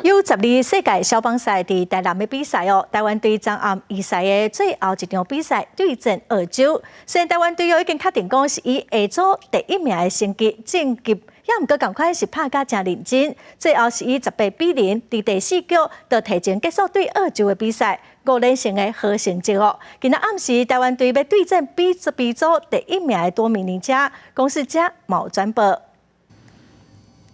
U12世界消防賽佇台南的比賽哦，台灣隊昨暗預賽的最後一場比賽對陣澳洲。雖然台灣隊已經確定講是以下組第一名的成績晉級，也毋過仝款是拍甲誠認真。最後是以18比0佇第四局就提前結束對澳洲的比賽，五連勝的好成績哦。今仔暗時台灣隊欲對陣 B 組第一名的多米尼加，公視這嘛有轉播。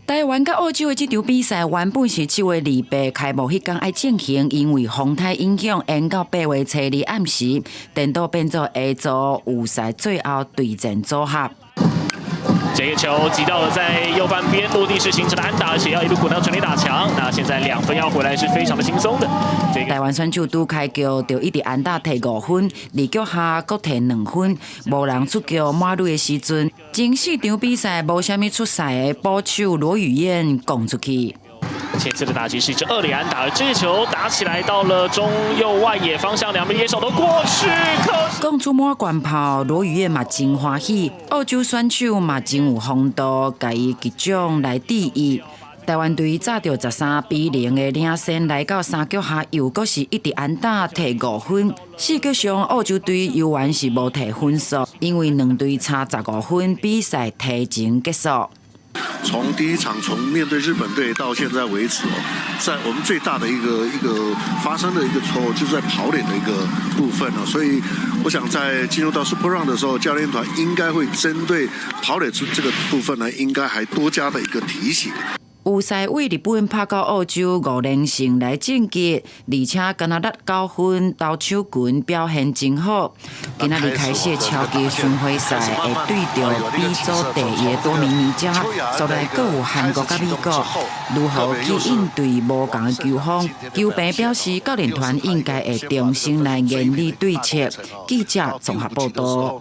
台灣佮澳洲的這場比賽原本是7月28開幕彼工愛進行，因為風颱影響，延到8月初二暗時，顛倒變做下組預賽最後對戰組合。這個球擊到了在右半邊落地是形成的安打，而且要一路滾到全壘打牆。那現在2分要回來是非常的輕鬆的。這個台灣選手拄開局就一直安打提5分，二局下閣提2分，無人出局滿壘的時陣，前四場比賽無啥物出賽的捕手羅宇燕攻出去。前次的打擊是一支二壘安打，這個球打起來到了中右外野方向，兩邊野手都過去。講出滿貫炮，羅宇燕嘛真歡喜，澳洲選手嘛真有風度，共伊擊掌來致意。台灣隊紮著13比0的領先，來到三局下又閣是一直安打提5分。四局上澳洲隊猶原是無提分數，因為兩隊差15分，比賽提前結束。從第一場從面對日本隊到現在為止哦，在我們最大的一個發生的一個錯誤，就是在跑壘的一個部分哦，所以我想在進入到 Super Round 的時候，教練團應該會針對跑壘這個部分呢，應該還多加的一個提醒。預賽對日本拍到澳洲五連勝來晉級，而且敢若拿九分投手群表現真好。今仔日開始的超級巡迴賽會對著 B 組第一的多米尼加，煞來閣有韓國佮美國，如何去應對無仝的球風？球評表示，教練團應該會重新來研擬對策。記者綜合報道。